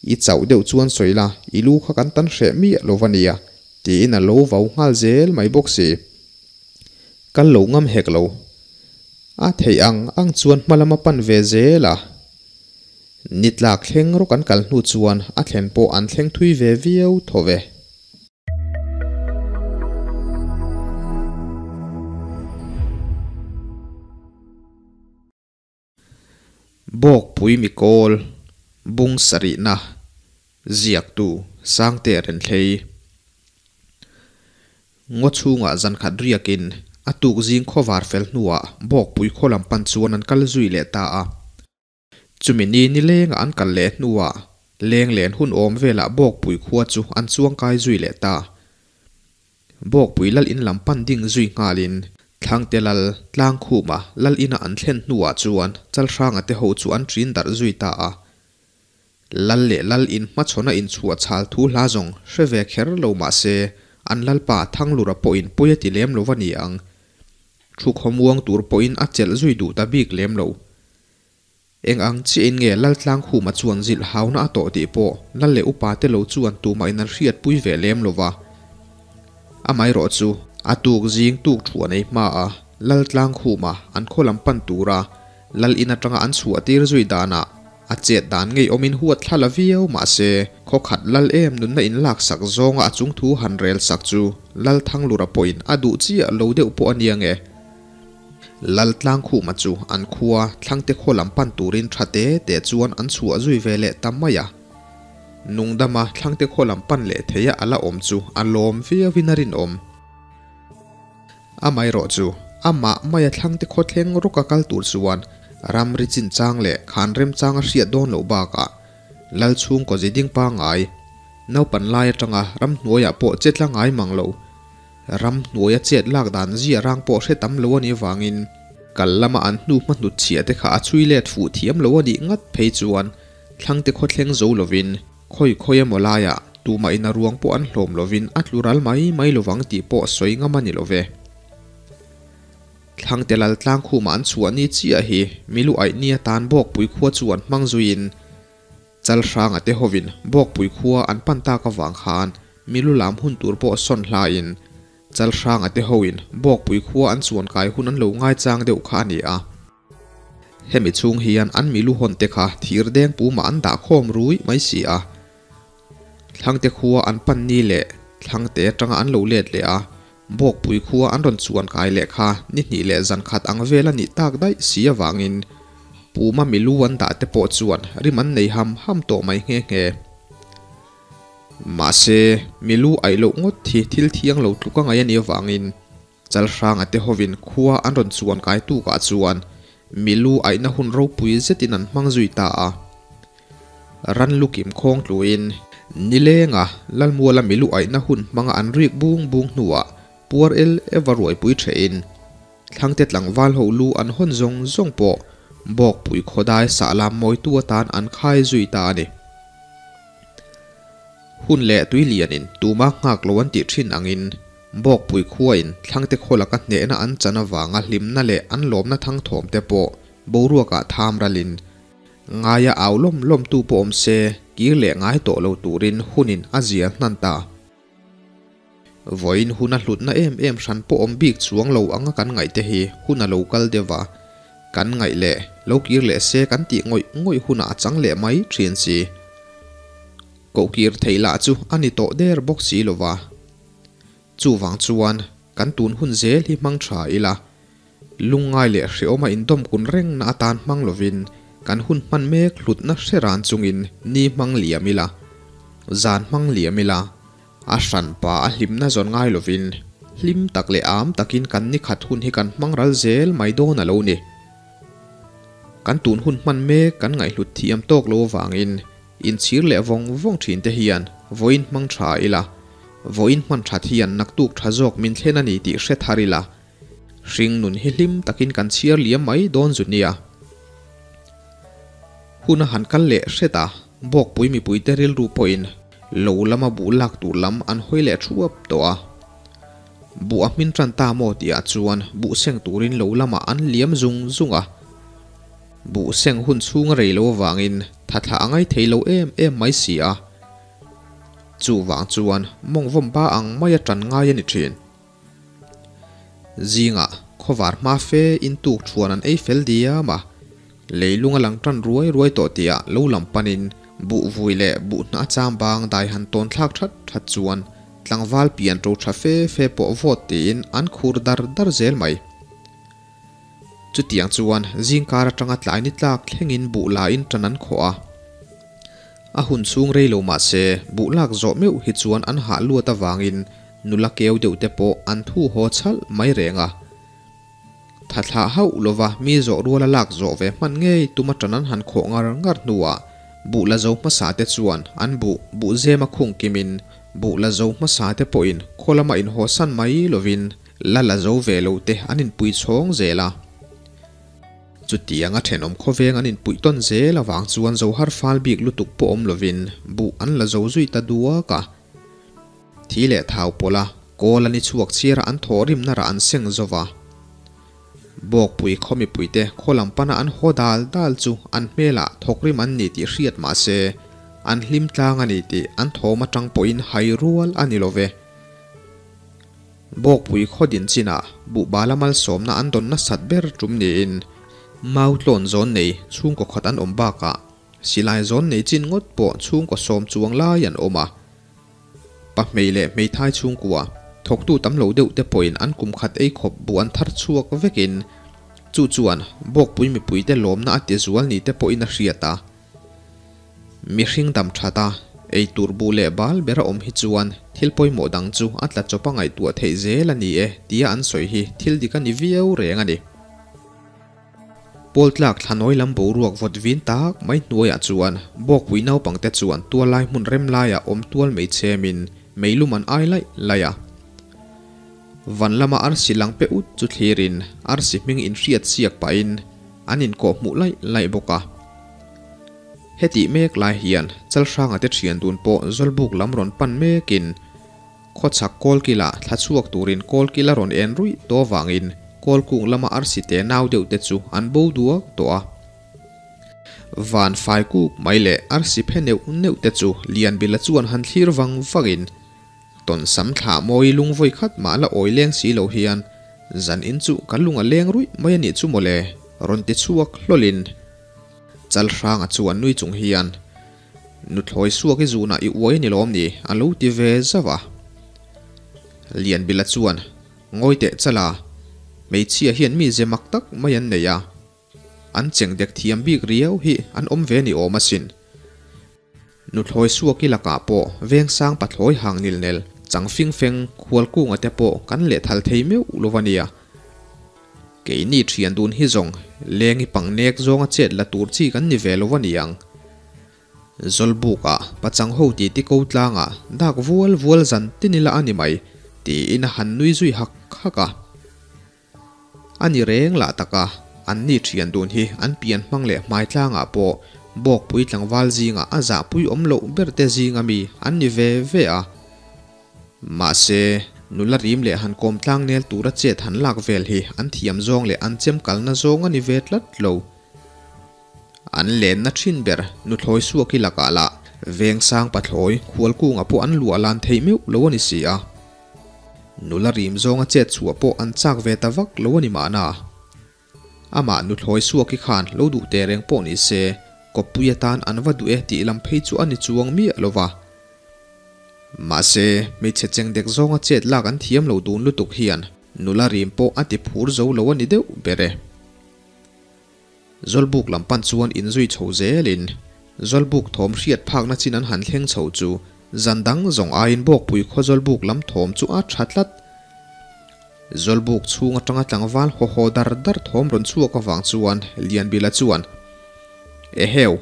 I chauh deuh chuan sawi la, i lu kha kan tan hreh miah lo va nia, tiin a lo vau nghal zel mai bawk si. Kal lo ngam hek lo. A theih ang ang chuan hma lam a pan ve zel a. Ni tlak thleng rawk an kal hnu chuan a thlen pawh an thleng thui ve viau tho ve. Bawkpui Mikawl, Bung sarihna, Ziaktu, Sangte Renthlei. Ngaw chhungah zan khat riakin a tuk zing khawvar fel hnuah Bawkpui khaw lam pan chuan an kal zui leh ta a. Chumi ni nilenga an kal leh hnuah leng len hun awm velah Bawkpui khua chu an chuangkai zui leh ta. Bawkpui lal in lam pan ding zui nghalin Thlangte lal Tlangkhuma lal ina an thlen hnuah chuan Chalhranga te ho chu an ṭin darh zui ta a. Lal leh lal in hmachhawna inchhuah chhal thu hla zawng hre ve kher lo mah se an lalpa Thanglura pawhin pawi a ti lem lo va ni ang. Thu khawmuang tur pawhin a chelh zui duh ta bik lem lo. Eng ang chiahin nge Laltlangkhuma chuan zilh hauna a tawh tih pawh lal leh upa te lo chuan tumah in an hriatpui ve lem lo va. Amaherawh chu a tuk zing tuk thuah nei hma a Laltlangkhuma an khaw lam pan tura lal in atanga an chhuah tir zui danah a chet dan ngei awmin huat thla la viau mah se khaw khat lal em nunna in lak sak zawnga a chung thu han rel sak chu Lalthanglura pawhin a duh chiah lo deuh pawh a nia nge. Laltlangkhuma chu an khua Thlangte khaw lam pan turin tha te te chuan an chhuah zui ve leh ta mai a. Nungdama Thlangte khaw lam pan leh theia a la awm chu a lawm viauin a rinawm. Amaherawh chu amah maia Thlangte khaw thleng rawka kal tur chuan ramri chinchang leh khan remchang a hriat dawn loh bakah Lalchhungkaw ziding pangngai, naupan lai atanga ramhnuaiah pawh che tla ngai mang lo. Ram hnuaia chet lak dan zia rang pawh hre tam lo a nih avangin kal lama an hnu hma hnut chhiah te kha a chhui let fuh thiam lo a nih ngat phei chuan thlangte khaw thleng zo lovin khawi khawi emaw laiah tumah in a ruang pawh an hlawm lovin a tlu ral mai mai lovang tih pawh sawi ngam a ni lo ve. Thlangte lal tlangkhumah an chhuah ni chiah hi milu aih ni atan Bawkpui khua chu an hmang zuiin Chalhranga te hovin Bawkpui khua an pan tak avang khan milu lam hun tur pawh sawn hlain Chalhranga te hoin Bawkpui khua an chuan kai hun an lo ngaichang deuh kha a ni a. Hemi chhung hian an milu hawn te kha thir deng pumah an dah khawm rui mai si a. Thlangte khua an pan ni leh Thlangte atanga an lo let leh a, Bawkpui khua an rawn chuan kai leh kha ni hnih leh zan khat ang vel a nih tak daih si avangin Puma milu an dah te pawh chuan rim an nei ham ham tawh mai nghe nghe. Mahse, milu aih loh ngawt hi thil thiang lo tluk a ngaih a nih avangin Chalhranga te hovin khua an rawn chuan kai tukah chuan milu aihna hun ropui zetin an hmang zui ta a. Ran lukim khawng tluin nilenga Lalmuala milu aihna hun hmanga an rik bung bung hnuah puar el eva ruaipui thehin Thlangte tlangval ho lu an hawn zawng zawng pawh Bawkpui khawdai sahlam mawitu atan an khai zui ta a ni. Hun leh tui lianin tuma nghak lo an tih thin angin Bawkpui khuain Thlangte khaw laka hnehna an chan avanga hlimna leh an lawmna thangthawm te pawh boruakah tham ralin Ngaia au lawm lawm tu pawh awm se kir leh ngai tawh lo turin hunin a zia hnan ta. Vawiin hun a hlutna em em hran pawh awm bik chuang lo anga kan ngaih te hi hun a lo kal deuh a, kan ngaih leh lo kir leh se kan tih ngawih ngawih hunah a chang leh mai thin si. Koh kir theih lah chu a ni tawh der bawk si lo va. Chuvang chuan kan tun hun zel hi hmang tha ila, Lungngai leh hreawma indawm kun rengna atan hmang lovin kan hun hman mek hlutna hre ran chungin ni hmang liam ila, zan hmang liam ila, a hranpa a hlimna zawn ngai lovin hlim tak leh am takin kan ni khat hun hi kan hmang ral zel mai dawn a lo ni. Kan tun hun hman mek kan ngaihhlut thiam tawk lo avangin inchhir leh vawng vawng thin te hian vawiin hmang tha ila, vawiin hman that hian naktuk tha zawk min thlen a ni tih hre thar ila, Hring nun hi hlim takin kan chhiar liam mai dawn zu nia. Hun a han kal leh hret a, Bawkpui mipuite rilru pawhin lo lama buh lak tur lam an hawi leh thuap tawh a. Buh a hmin tan ta maw tihah chuan buh seng turin lo lamah an liam zung zung a. Buh seng hun chhung a rei lo avangin tha thlah a ngai thei lo em em mai si a. Chuvang chuan mawng vawm ba ang maia tan ngai a ni thin. Zingah khawvar hma fe in tuk thuan an ei fel diam a, leilung a lang tan ruai ruai tawh tihah lo lam panin buh vui leh buh hnah cham bang dai han tawn thlak that that chuan tlangval pian to tha fe fe pawh vawt tiin an khur dar dar zel mai. Chutiang chuan zingkar atanga tlai ni tlak thlengin buh la in tan an khawh a. A hun chhung rei lo mah se buh lak zawh meuh hi chuan an hah luat avangin nula keu deuh te pawh an thu haw chhalh mai reng a. Tha thlah hauh lova mi zawh ruala lak zawh ve hman ngei tuma tan an han khawh ngar ngar hnuah buh la zo hmasa te chuan an buh buh zema khung kimin buh la zo hmasa te pawhin khaw lama inhawsan mai lovin la la zo ve lo te an inpui chhawng zel a. Chutianga thenawm khawveng an inpuih tawn zel avang chuan zo har fal bik lutuk pawh awm lovin buh an la zo zui ta duak a. Thi leh thau pawlh a, kawl a ni chhuak chhiar a an thawh rimna rah an seng zo va. Bawkpui khaw mipuite khaw lam pana an haw dal dal chu an hmelah thawk rim an ni tih hriat mah se, an hlim tlang a ni tih an thawm atang pawhin hai rual a ni lo ve. Bawkpui khaw din chinah buhbala malsawmna an dawn nasat ber tum niin mau tlawn zawn nei chhungkaw khat an awm bakah silai zawn nei chin ngawt pawh chhungkaw sawm chuang lai an awm a. Pahmei leh hmeithai chhungkua thawktu tam lo deuh te pawhin an kum khat ei khawp buh an thar chhuak vekin chu chuan Bawkpui mipuite lawmna a ti zual ni te pawhin a hriat a. Mihring dam that a, ei tur buh leh bal ber a awm hi chuan thil pawimawh dang chu a tla chawp a ngaihtuah theih zel a ni e tia an sawi hi thil dik a ni viau reng a ni. Pawl tlak thlanawi lam boruak vawt vin tak mai hnuaiah chuan Bawkpui naupangte chuan tual lai hmun rem laiah awm tual mai chhemin meilum an ai laih laih a. Van lama arsi lang pe ut chu thlirin arsi hming inhriat siak pahin an inkawh hmuh laih laih bawk a. Hetih mek lai hian Chalhranga te thian dun pawh Zawlbuk lam rawn pan mekin khawchhak kawlkilah thla chhuak turin kawlkil a rawn en ruih tawh avangin kawlkung lama arsi te nau deuh te chu an bo duak tawh a. Van fai kuk mai leh arsi phe neuh neuh te chu Lianbila chuan han thlir vang vangin Tawnsam thlah mawi lung vawi khat mah la awi leng si lo hian zan in chu ka lung a leng ruih mai a nih chu mawle rawn ti chhuak hlawlin Chalhranga chuan nui chung hian, Nuthlawi suak i zunah i uai a ni lawm ni? a lo ti ve zauh a. Lianbila chuan, Ngawi teh chala, hmeichhia hian mi ze mak tak mai an nei a, an cheng dek thiam bik riau hi an awm ve ni awm asin. Nuthlawi suak i lakah pawh vengsang pathlawi hang nilnel chang fing feng khualkunga te pawh kan lehthal thei meuh lo a nia. Keini thian dun hi zawng leng i pang nek zawnga chet la tur chi kan ni ve lo a ni ang. Zawlbuk ah pachang ho ti ti ko tlangah dak vual vual zan tin ila a ni mai tiin a han nui zui hak hak a. A ni reng lah taka an ni thian dun hi an pian hmang leh hmai tlangah pawh Bawkpui tlangval zingah a zahpui awm loh ber te zinga mi an ni ve ve a. Mahse, nula rim leh han kawm tlang nel tura chet han lak vel hi an thiam zawng leh an chem kalna zawng a ni ve tlat lo. An lenna thin ber nuthlawi suaki lakah lah Vengsang pathlawi khualkunga pawh an luah lan theih meuh lo a ni si a. Nula rim zawnga chet chhuah pawh an chak ve ta vak lo a ni mahna. Amah nuthlawi suaki khan lo duh teh reng pawh ni se, kawppui atan an va duh e tih lam phei chu a ni chuang miah lo va. Mahse, hmeichhe cheng dek zawnga chet lak an thiam lo dun lutuk hian nula rim pawh a ti phur zo lo a ni deuh ber e. Zawlbuk lam pan chuan inzui chho zelin Zawlbuk thawm hriat phakna chin an han thleng chho chu zan dang zawng aiin Bawkpui khaw Zawlbuk lam thawm chu a tha tlat. Zawlbuk chhung atanga tlangval haw haw dar dar thawm rawn chhuak avang chuan Lianbila chuan, Eheu,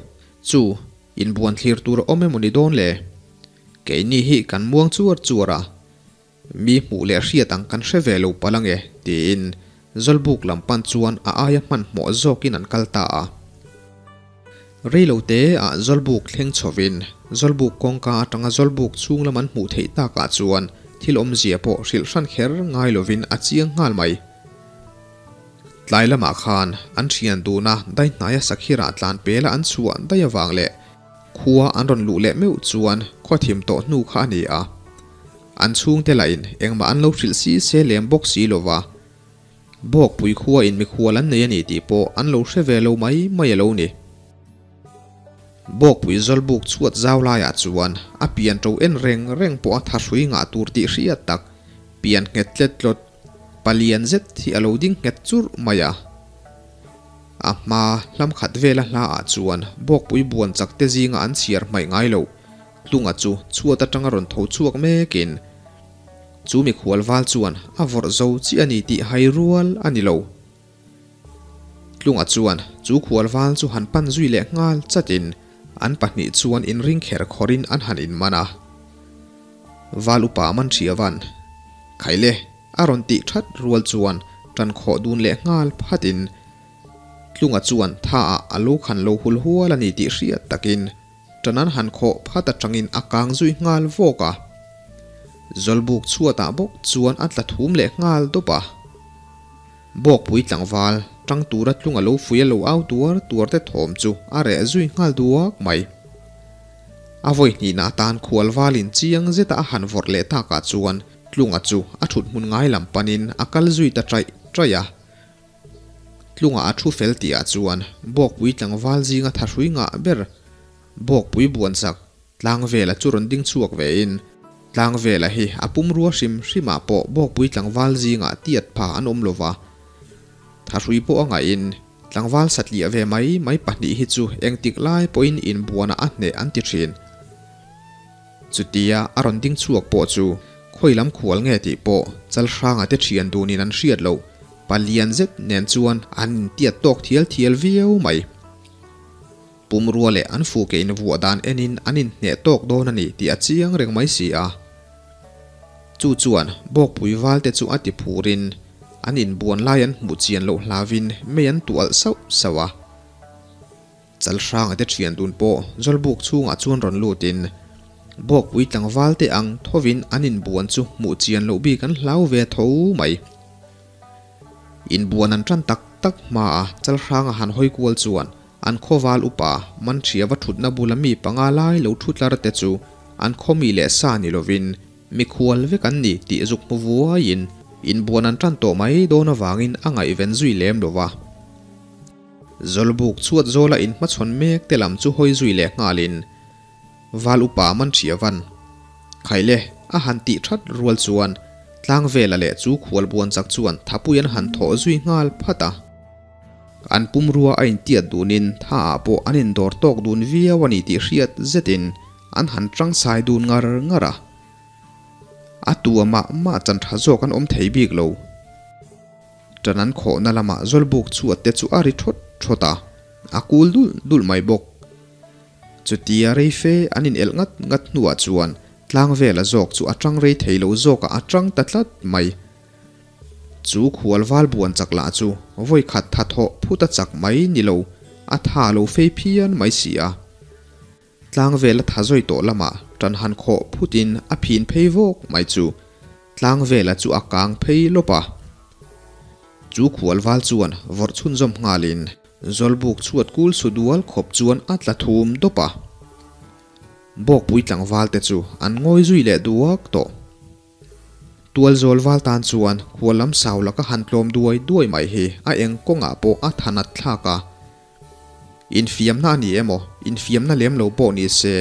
chu, inbuan thlir tur a awm emaw ni dawn le? Keini hi kan muang chuar chuar a, Mi hmuh leh hriat ang kan hre ve lo palh ange, tiin Zawlbuk lam pan chuan a aia hmanhmawh zawkin an kal ta a. Reilo te ah Zawlbuk thleng chhovin Zawlbuk kawngka atanga Zawlbuk chhung lam an hmuh theih takah chuan thil awmzia pawh hrilh hran kher ngai lovin a chiang nghal mai. Tlai lamah khan an thian duna dai hnaia sakhirah tlan pela an chhuah daih avang leh khua an rawn luh leh meuh chuan khaw thim tawh hnu kha a ni a. An chhungte lahin engmah an lo hrilh si se lem bawk si lova. Bawkpui khua in mikhual an nei a ni tih pawh an lo hre ve lo mai mai a lo ni. Bawkpui zawlbuk chhuat zau laiah chuan a pian ṭo en reng reng pawh a thahrui ngah tur tih hriat tak, pian nghet tlet tlawt, palian zet hi a lo ding nghet churh mai a. A hma hlam khat vela hlaah chuan Bawkpui buan chak te zinga an chhiar hmaih ngai lo, Tlunga chu chhuat atanga rawn tho chhuak mekin chu mikhual val chuan a vawrh zo chiah a ni tih hai rual a ni lo. Tlunga chuan chu khual val chu han pan zui leh nghal chatin an pahnih chuan inring kher khawrin an han inman a. Val upa man hria van, Khaile, a rawn tih that rual chuan tan khawh dun leh nghal phatin Tlunga chuan tha ah a lo khan lo hul hual a ni tih hriat takin tan an han khawh phat atangin a kang zui nghal vawk a. Zawlbuk chhuatah bawk chuan a tla thum leh nghal dawp a. Bawkpui tlangval tang tura tlung a lo fui a lo au tuar tuar te thawm chu a reh zui nghal duak mai. A vawi hnihna atan khual valin chiang zeta a han vawrh leh takah chuan tlunga chu a thut hmun ngai lam panin a kal zui ta chaih chaih a. Tlunga a thu fel tihah chuan Bawkpui tlangval zinga thahrui ngah ber Bawkpui buanchak Tlangvela chu rawn ding chhuak vein, Tlangvela hi a pumrua hrim hrimah pawh Bawkpui tlangval zingah tiat pha an awm lova, thahrui pawh a ngaihin tlangval satliah ve mai mai pahnih hi chu engtik lai pawhin inbuanah a hneh an ti thin. Chutia a rawn ding chhuak pawh chu khawi lam khual nge tih pawh Chalhranga te thian dunin an hriat loh palian zet nen chuan an intiat tawk thial thial viau mai. Pumrua leh an fu ke invuah dan enin an inhneh tawk dawn a ni tih a chiang reng mai si a. Chu chuan Bawkpui valte chu a ti phurin an inbuan lai an hmuh chian loh hlavin mei an tuah alh sauh sauh a. Chalhranga te thian dun pawh Zawlbuk chhungah chuan rawn lutin Bawkpui tlangval te ang thovin an inbuan chu hmuh chian loh bik an hlau ve tho mai. Inbuan an tan tak tak hmaa Chalhranga han hawi kual chuan An khawval upa Manthria va thutna bula mi panga lai lo thu tlar te chu an khaw mi leh sa ni lovin mikhual vek an ni tih zuk hmu vuaiin inbuan an tan tawh mai dawn avangin a ngaihven zui lem lo va. Zawlbuk chhuat zawla inhmachhawn mek te lam chu hawi zui leh nghalin Val upa Manthria van Khaile a han tih that rual chuan Tlangvela leh chu khualbuan chak chuan thapui an han thawh zui nghal phat a. An pumrua a intiat dunin tha ah pawh an indawr tawk dun viau a ni tih hriat zetin an han tang sai dun ngar ngar a. A tua mah mah chan tha zawk an awm thei bik lo. Tan an khawhna lamah zawlbuk chhuat te chu a ri thawt thawt a, a kul dulh dulh mai bawk. Chutia rei fe an in elh ngat ngat hnuah chuan tlang vela zawk chu a tang rei thei lo zawkah a tang ta tlat mai. Chu khual val buan chak lah chu vawi khat tha thawh phut a chak mai ni lo, a tha lo fei phian mai si a. Tlang vel a tha zawi tawh lamah tan han khawh phutin a phin phei vawk mai chu tlang vela chu a kang phei lawp a. Chu khual val chuan vawrh chhunzawm nghalin Zawlbuk chhuat kul su dual khawp chuan a tla thum dawp a. Bawkpui tlangval te chu an ngawi zui leh duak tawh. Tualzawl val tan chuan khual lam sau laka han tlawm duai duai mai hi a eng kawngah pawh a tha nat thlak a. Infiamna a ni emaw, infiamna lem lo pawh ni se,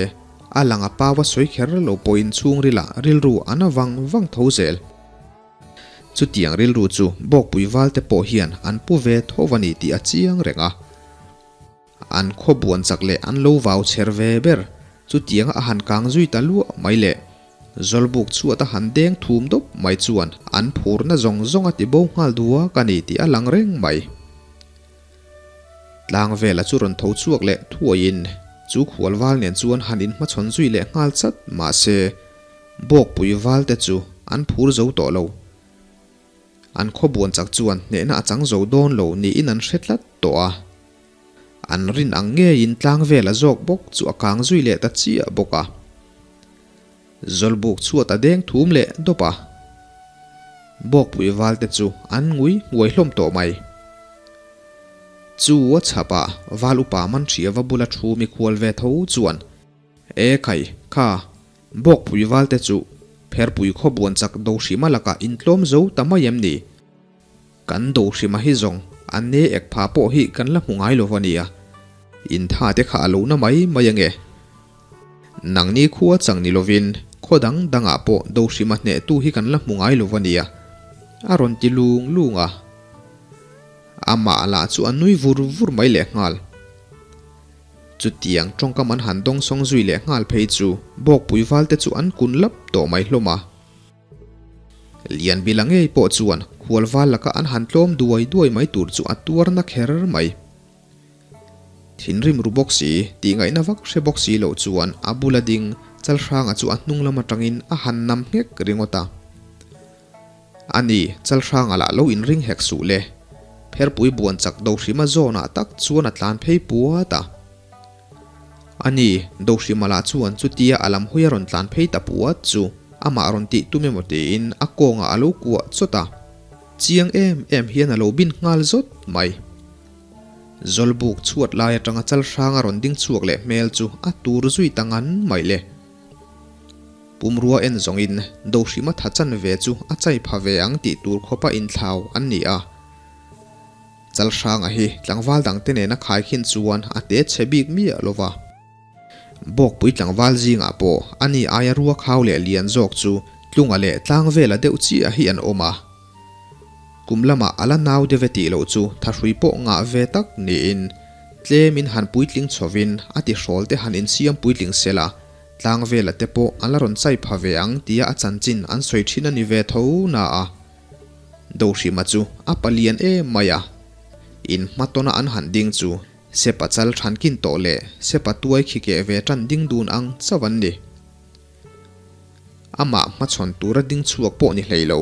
a lang a pau a sawi kher lo pawhin chhungrilah rilru a na vang vang tho zel. Chutiang rilru chu Bawkpui valte pawh hian an pu ve tho a ni tih a chiang reng a. An khaw buan chak leh an lo vau chher ve ber, chutianga a han kang zui ta luah mai leh Zawlbuk chhuat a han deng thum dawp mai chuan an phurna zawng zawng a ti bo nghal duak a ni tih a lang reng mai. Tlang vela chu rawn tho chhuak leh thuaiin chu khual val nen chuan han inhmachhawn zui leh nghal chat mahse Bawkpui val te chu an phur zo tawh lo. An khaw buan chak chuan hnehna a chang zo dawn lo niin an hre tlat tawh a. An rin ang ngeiin tlang vela zawk bawk chu a kang zui leh ta chiah bawk a. Zawlbuk chhuat a deng thum leh dawp a. Bawkpui valte chu an ngui nguai hlawm tawh mai. Chu a chhapah Val upa Manhriava bula thu mikhual ve tho chuan, E khai, kha, Bawkpui valte chu Pherpui khaw buan chak Dohrima lakah intlawm zo ta mai em ni? Kan Dohrima hi zawng a ne ek pha pawh hi kan la hmu ngai lo va nia. Intha te kha a lo na mai mai ange. Nangni khua chang ni lovin khaw dang dangah pawh Dohrima hnehtu hi kan la hmu ngai lo va nia, a rawn ti lung lung a. Amah lah chu a nui vur vur mai lehnghal. Chutiang tawngkam an han dawngsawng zui leh nghal phei chu Bawkpui valte chu an kun lap tawh mai hlawm a. Lianbila ngei pawh chuan khual val laka an han tlawm duai duai mai tur chu a tuar na kher mai. Thinrim ru bawk si, tih ngaihna vak hre bawk si loh chuan a bula ding Chalhranga chu a hnung lam atangin a han nam nghek ringawt a. A ni, Chalhranga lah lo inring hek suh le. Pherpui buan chak Dohrima zawnah tak chuan a tlan phei puat a. A ni, Dohrima lah chuan chutia a lam hawi a rawn tlan phei ta puat chu amah rawn tih tum emaw tiin a kawngah a lo kuah chawt a. Chiang em em hian a lo bin nghal zawt mai. Zawlbuk chhuat lai atanga Chalhranga rawn ding chhuak leh hmel chu a tur zui ta ngan mai le. Pumrua en zawngin Dohrima tha chan ve chu a chai pha ve ang tih tur khawpa inthlau an ni a. Chalhranga hi tlangval dangte nena khaikhin chuan a te chhe bik miah lo va. Bawkpui tlangval zingah pawh a ni aia rua khau leh lian zawk chu tlunga leh tlang vela deuh chiah hi an awm a. Kum lamah a la nau deuh e tih loh chu thahrui pawh ngah ve tak niin tlemin han puitling chhovin a tihrawl te han insiam puitling sela Tlang vela te pawh an la rawn chai pha ve ang tia a chanchin an sawi thin a ni ve tho na a. Dohrima chu a palian em mai a. In hmatawna an han ding chu Sepa chal thankin tawh leh Sepa tuai khi keh ve tan ding dun ang chauh an ni. Amah hmachhawn tura ding chhuak pawh ni hlei lo.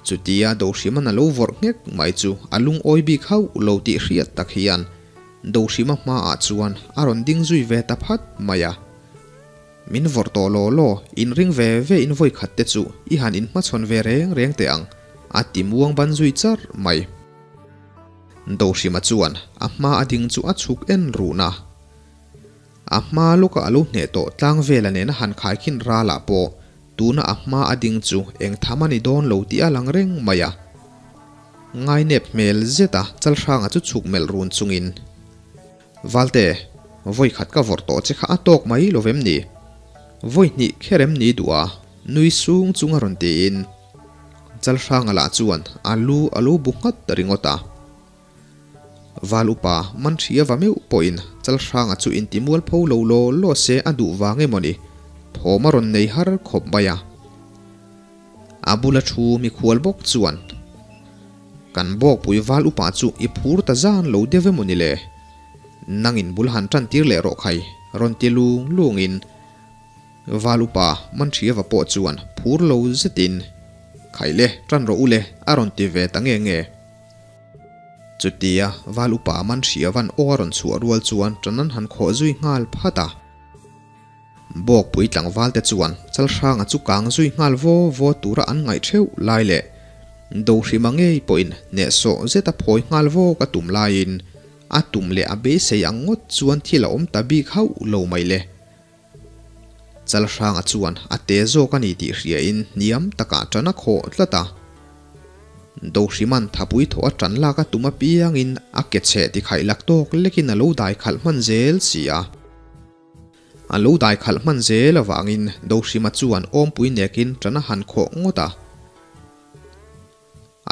Chutia Dohrima'n a lo vawrh nghek mai chu a lungawi bik hauh lo tih hriat tak hian Dohrima hmaah chuan a rawn ding zui ve ta phat mai a. Min vawrh tawh law law, inring ve ve in vawi khat te chu i han inhmachhawn ve reng reng teh ang, a ti muang ban zui char mai. Dohrima chuan a hma a ding chu a chhuk en run a. A hma lawka a lo hneh tawh tlang vela nena han khaikhin ralah pawh tuna a hma a ding chu eng tham a ni dawn lo tih a lang reng mai a. Ngainep hmel zeta Chalhranga chu chhuk melh run chungin, Valte, vawi khat ka vawrh tawh che kha a tawk mai lo vem ni? Vawi hnih kher em ni duh a? Nui sung chunga rawn tiin Chalhranga lah chuan a lu a lo bu nghat ringawt a. Val upa Manhria va meuh pawhin Chalhranga chu intimual pho lo law law se a duh vang emaw ni, thawm a rawn nei har khawp mai a. A bula thu mikhual bawk chuan, Kan bawkpui val upa chu i phur ta zan lo deuh emaw ni le? Nangin bul han tan tir leh rawh khai, rawn ti lung lungin Val upa Manhria va pawh chuan phur lo zetin, Khai le, tan rawh u le, a rawn ti ve ta nge nge. Chutia Val upa man hria van aw a rawn chhuah rual chuan ṭan an han khawh zui nghal phat a. Bawkpui tlangval te chuan Chalhranga chu kang zui nghal vaw vaw tura an ngaih theuh lai leh Dohrima ngei pawhin hnehsawh zeta phawi nghal vaw ka tum laiin a tum leh a beisei ang ngawt chuan thil a awm ta bik hauh lo mai le. Chalhranga chuan a te zawk a ni tih hriain hniam takah ṭan a khawh tlat a. Dohriman thapui thawh a ṭan lak a tum apiangin a ke chhe tikhaih lak tawk lekin a lo dai khalh hman zel si a. A lo dai khalh hman zel avangin Dohrima chuan awmpui nekin ṭan a han khawh ngawt a.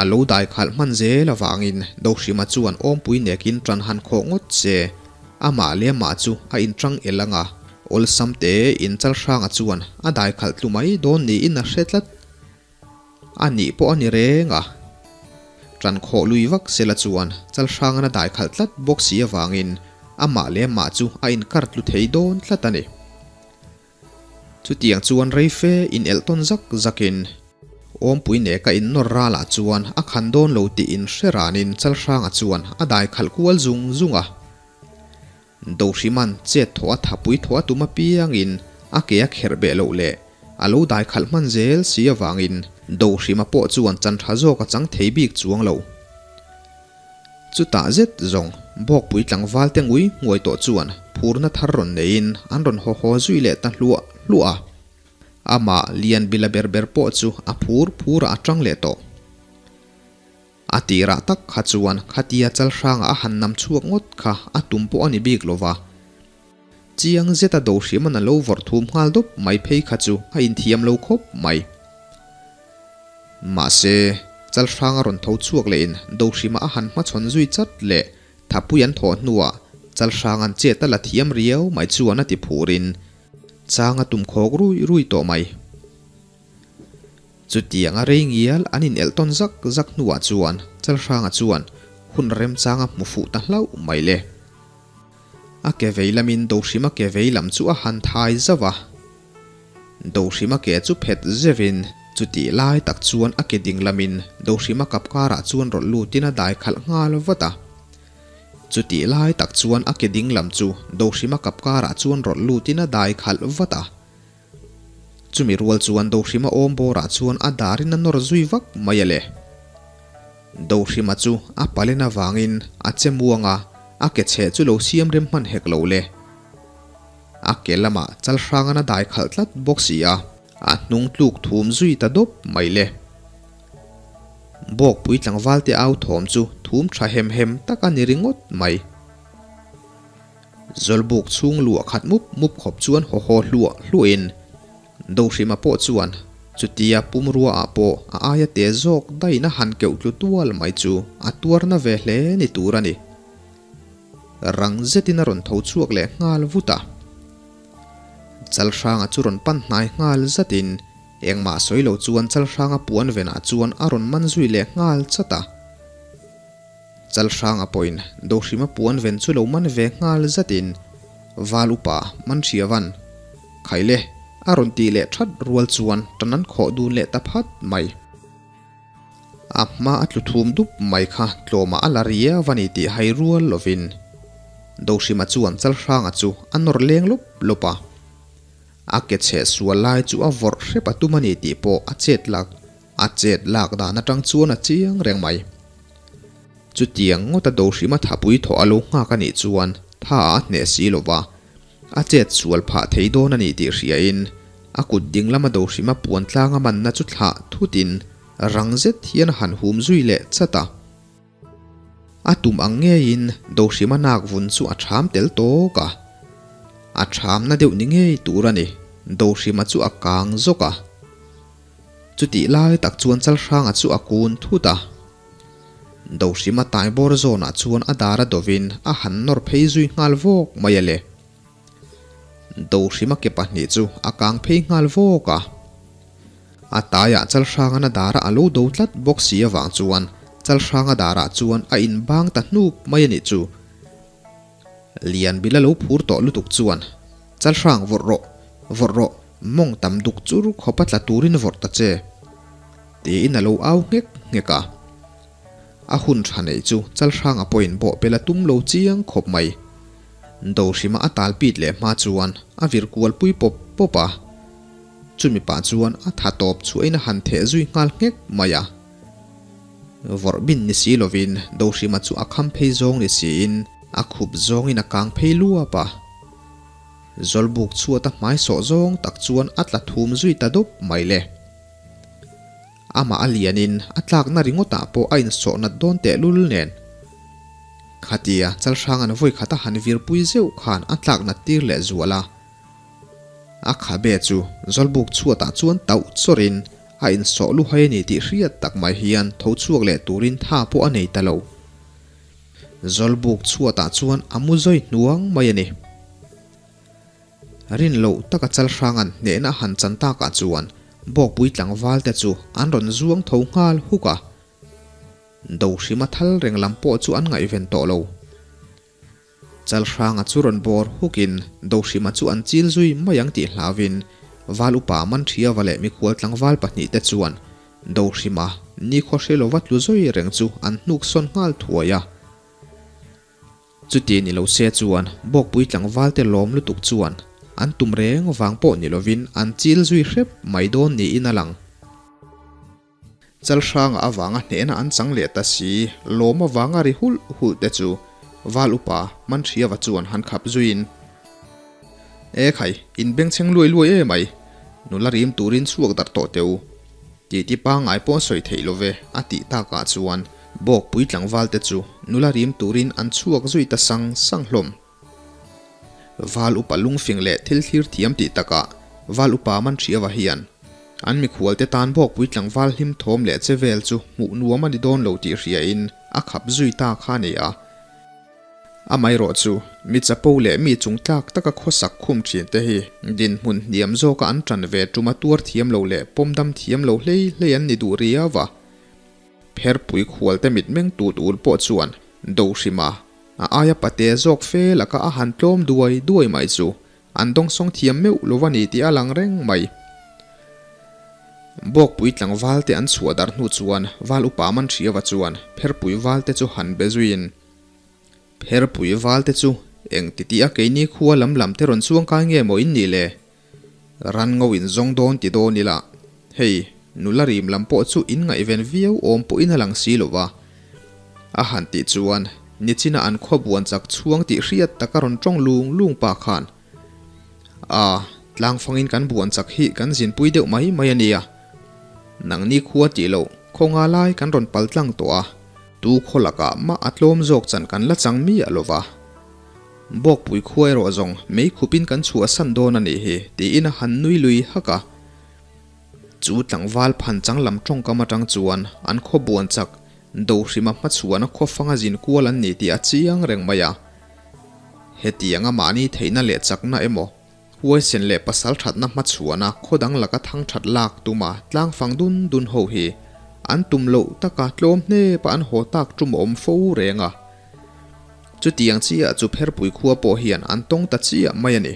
A lo dai khalh hman zel avangin Dohrima chuan awmpui nekin ṭan han khawh ngawt se, amah leh amah chu a inṭang el ang a, awlsam te in Chalhranga chuan a dai khalh tlu mai dawn niin a hre tlat. A nih pawh a ni reng a. Ṭan khawh lui vak sela chuan Chalhrangan a dai khalh tlat bawk si avangin amah leh amah chu a inkar tlu thei dawn tlat a ni. Chutiang chuan rei fe in elh tawn zak zakin Awmpui nek a innawr ralah chuan a khan dawn lo tih in hre ranin Chalhranga chuan a dai khalh kual zung zung a. Dohriman chet thawh a thapui thawh a tum apiangin a ke a kherh beh loh leh a lo dai khalh hman zel si avangin Dohrima pawh chuan chan tha zawk a chang thei bik chuang lo. Chutah zet zawng Bawkpui tlangval te ngui nguai tawh chuan phurna thar rawn neiin an rawn haw haw zui leh ta hluah hluah a. Amah lian bila ber ber pawh chu a phur phurah a tang leh tawh. A tirah tak kha chuan khatia chalhranga a han nam chhuak ngawt kha a tum pawh a ni bik lo va. Chiang zeta do hriman a lo vawrh thum nghal dawp mai phei kha chu a inthiam lo khawp mai. Mahse, chalhranga rawn tho chhuak lehin do hrima a han hmachhawn zui chat leh thapui an thawh hnuah chalhranga'n chet a la thiam riau mai chuan a ti phurin chang a tum khawk rui rui tawh mai. Chutianga rei ngial an inelh tawn zak zak hnuah chuan Chalhranga chuan hun remchang a hmu fuh ta hlauh mai le. A ke vei lamin Dohrima ke vei lam chu a han thai zauh a. Dohrima ke chu phet zeuhin chutih lai tak chuan a ke ding lamin Dohrima kap karah chuan rawlh lutin a dai khalh nghal vat a. Chutih lai tak chuan a ke ding lam chu Dohrima kap karah chuan rawlh lutin a dai khalh vat a. Chumi rual chuan Dohrima awm bawrah chuan a darin a nawr zui vak mai a le. Dohrima chu a palen avangin a che muang a, a ke chheh chu lo siam rem hman hek lo le. A ke lamah chalhrangan a dai khalh tlat bawk si a, a hnung tluk thum zui ta dawp mai le. Bawkpui tlangvalte au thawm chu thum tha hem hem tak a ni ringawt mai. Zawlbuk chhung luah khat mup mup khawp chuan haw haw hluah hluahin Dohrima pawh chuan chutia pumrua ah pawh a aia te zawk daihna han keuh tlu tual mai chu a tuarna ve hle ni tur a ni. Rang zetin a rawn tho chhuak leh nghal vut a. Chalhranga chu rawn pan hnai nghal zatin engmah sawi lo chuan Chalhranga puan venah chuan a rawn man zui leh nghal chat a. Chalhranga pawhin Dohrima puan ven chu lo man ve nghal zatin Val upa Manhriavan, Khaile, a rawn tih leh that rual chuan tan an khawh dun leh ta phat mai. A hma a tlu thum dup mai kha tlawmah a la riau a ni tih hai rual lovin Dohrima chuan Chalhranga chu a nawr leng lawp lawp a. A ke chheh sual lai chu a vawrh hrep a tum a ni tih pawh a chet lak A chet lak dan atang chuan a chiang reng mai. Chutiang ngawta Dohrima thapui thawh a lo nghak a nih chuan tha a hneh si lo va, a chet sual phah thei dawn a nih tih hriain a kut ding lama Dohrima puan tlang a manna chu thlah thutin rang zet hian a han hum zui leh chat a. A tum ang ngeiin Dohrima nak vun chu a ṭham tel tawk a. A ṭhamna deuh ni ngei tur a ni, Dohrima chu a kang zawk a. Chutih lai tak chuan Chalhranga chu a kun thut a. Dohrima taibawr zawnah chuan a dar a dovin a han nawr phei zui nghal vawk mai a le. Dohrima ke pahnih chu a kang phei nghal vawk a. A taiah Chalhrangan a darah a lo do tlat bawk si avang chuan Chalhranga darah chuan a inbang ta hnup mai a nih chu. Lianbila lo phur tawh lutuk chuan, Chalhrang vawrh rawh, vawrh rawh, mawng tam duk chur khawpa tla turin vawrh ta che, tiin a lo au nghek nghek a. A hun tha neih chu Chalhranga pawhin bawhpel a tum lo chiang khawp mai. Dohrima a tal pit leh hma chuan a vir kual pui pawp pawp a. Chumi pah chuan a tha tawp chhuahin a han theh zui nghal nghek mai a. Vawrh bin ni si lovin Dohrima chu a kham phei zawng ni siin a khup zawngin a kang phei luap a. Zawlbuk chhuat a hmai sawh zawng tak chuan a tla thum zui ta dawp mai le. Amah a lianin a tlakna ringawtah pawh a insawh nat dawn tehlul nen. Khatia Chalhranga'n vawi khat a han virpui zeuh khan a tlak nat tir leh zual a. A khabe chu Zawlbuk chhuatah chuan tauh chawrin a insawh luhai a ni tih hriat tak mai hian tho chhuak leh turin tha pawh a nei ta lo. Zawlbuk chhuatah chuan a mu zawi hnuang mai a ni. Rin loh taka Chalhranga'n hnehna a han chan takah chuan Bawkpui tlangval te chu an rawn zuang tho nghal huk a. Dohrima thal reng lam pawh chu an ngaihven tawh lo. Chalhranga chu rawn bawr hukin Dohrima chu an chil zui mai ang tih hlauvin Val upa Manṭhiava leh mikhual tlangval pahnihte chuan Dohrima nikhaw hre lova tlu zawi reng chu an hnuk sawn nghal thuai a. Chuti ni lo se chuan Bawkpui tlangvalte lawm lutuk chuan an tum reng vang pawh ni lovin an chil zui hrep mai dawn niin a lang. Chalhranga avanga hnehna an chang leh ta si, lawm avanga ri hulh hulh te chu Val upa Manhriava chuan han khap zuiin, E khai, in bengchheng luai luai e mai, nula rim turin chhuak darh tawh teh u. Titi pangngai pawh sawi theih lo ve, a tih takah chuan Bawkpui tlangval te chu nula rim turin an chhuak zui ta sang sang hlawm. Val upa lungfing leh thil thlir thiam tih takah Val upa Manhriava hian an mikhual te tan Bawkpui tlangval hlim thawm leh che vel chu hmuh nuam a ni dawn lo tih hriain a khap zui ta kha a ni a. Amaherawh chu, mi chapo leh mi chung tlak taka khawsak khum thin te hi dinhmun hniam zawka an tan ve tuma tuar thiam lo leh pawmdam thiam lo hlei hlei an ni duh riau a. Pherpui khualte mitmeng tut ul pawh chuan do hrim a, a aia pate zawk fe laka a han tlawm duai duai mai chu an dawngsawng thiam meuh lo a ni tih a lang reng mai. Bawkpui tlangval te an chhuah darh hnu chuan Val upa Manhriava chuan Pherpui valte chu han be zuiin, Pherpui valte chu eng ti tih a keini khua lam lam te rawn chuang kai nge maw in nih le? Ran ngo in zawng dawn ti dawn ila, hei nula rim lam pawh chu in ngaihven viau awm pawhin a lang si lo va. A han tih chuan nichina an khaw buan chak chhuang tih hriat tak a rawn tawng lung lung pa khan, A, tlangfangin kan buan chak hi kan zinpui deuh mai mai a nia. Nangni khua tih loh khaw nga lai kan rawn pal tlang tawh a, tu khaw lakah mah a tlawm zawk chan kan la chang miah lo va. Bawkpui khua erawh zawng mei khupin kan chhuahsan dawn a nih hi, tiin a han nui lui hak a. Chu tlangval phan chang lam tawngkam atang chuan an khaw buan chak Dohrima hmachhuana khawfanga zin kual an ni tih a chiang reng mai a. Hetianga mahni theihna leh chakna emaw, huaisen leh pasal thatna hmachhuana khaw dang laka thang that lak tuma tlangfang dun dun ho hi an tum loh taka tlawm hnepa an haw tak tum awm fo reng a. Chutiang chiah chu Pherpui khua pawh hian an tawng ta chiah mai a ni.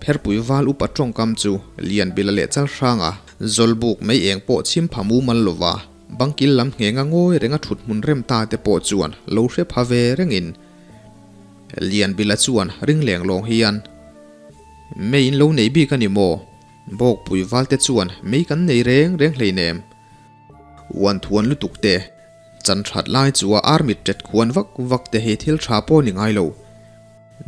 Pherpui val upa tawngkam chu Lianbila leh Chalhranga Zawlbuk mei eng pawh chhim pha mumal lova bangkil lam nghenga ngawi renga thut hmun rem ta te pawh chuan lo hre pha ve rengin Lianbila chuan ring leng lawng hian Mei in lo nei bik a ni maw? Bawkpui val te chuan mei kan nei reng reng hleinem. Uan thuan lutuk te. Chan that lai chu a army tet khuan vak vak te hi thil tha pawh ni ngai lo.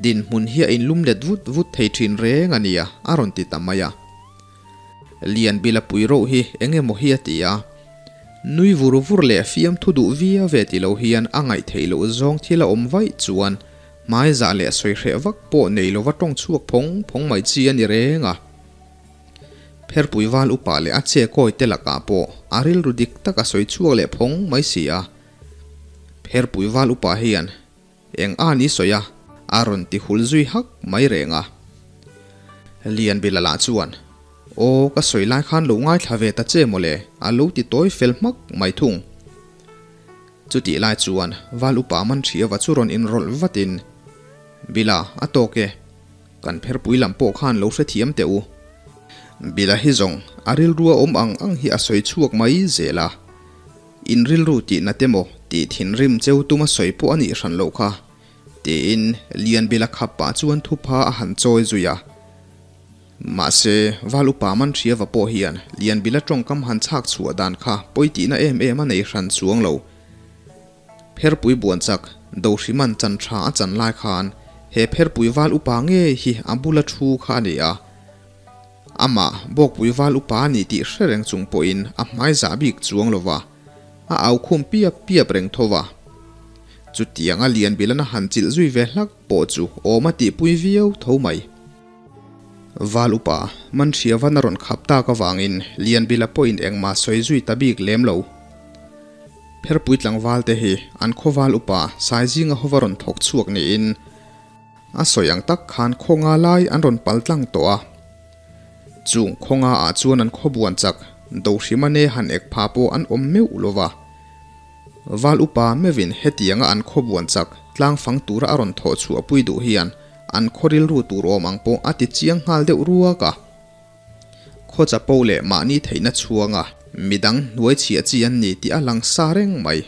Dinhmun hi a inlum let vut vut thei thin reng a nia, a rawn ti ta mai a. Lianbila pui roh hi eng emaw hi a ti a. Nui vur vur leh fiamthu duh viau ve ti lo hian a ngaih theih loh zawng thil a awm vaih chuan hmai zah leh sawi hreh vak pawh nei lova tawng chhuak phawng phawng mai chi a ni reng a. Pherpui val upa leh a che kawi te lakah pawh a rilru dik tak a sawi chhuak leh phawng mai si a. Pherpui val upa hian eng a ni sawi a, a rawn ti hul zui hak mai reng a. Lianbila lah chuan, Aw, ka sawi lai khan lo ngaithla ve ta che mawle, a lo ti tawi fel hmak mai thung. Chutih lai chuan val upa Manhriava chu rawn inrawlh vatin, Bila, a tawk e. Kan pherpui lam pawh khan lo hrethiam teh u. Bila hi zawng a rilru a awm ang ang hi a sawi chhuak mai zel a. In rilru tih na te maw tih thinrim cheu tuma sawi pawh a nih hran loh kha, tiin Lianbila khap pah chuan thupha a han chawi zui a. Mahse, Val upa Manhriava pawh hian Lianbila tawngkam han chhak chhuah dan kha pawi tihna em em a nei hran chuang lo. Pherpui buan chak, Dohriman chan tha a chan lai khan he Pherpui val upa ngei hi a bula thu kha a ni a. Amah Bawkpui val upa a ni tih hre reng chung pawhin a hmai zah bik chuang lo va, a au khum piap piap reng tho va. Chutiang a Lianbilana han chilh zui ve hlak pawh chu awm a tihpui viau tho mai. Val upa, Manhriavan a rawn khap tak avangin Lianbila pawhin engmah sawi zui ta bik lem lo. Pherpui tlangval te hi an khawval upa Saizinga hova rawn thawk chhuak niin a sawi ang tak khan khaw nga lai an rawn pal tlang tawh a. Chung khaw nga ah chuan an khaw buan chak Dohrimane han ek pha pawh an awm meuh lo va. Val upa meuhin hetianga an khaw buan chak tlang fang tura a rawn thawh chhuah pui duh hian an khaw rilru tur awm ang pawh a ti chiang nghal deuh ruak a. Khaw chapo leh mahni theihna chhuanga midang hnuai chhiah chi an ni tih a lang sa reng mai.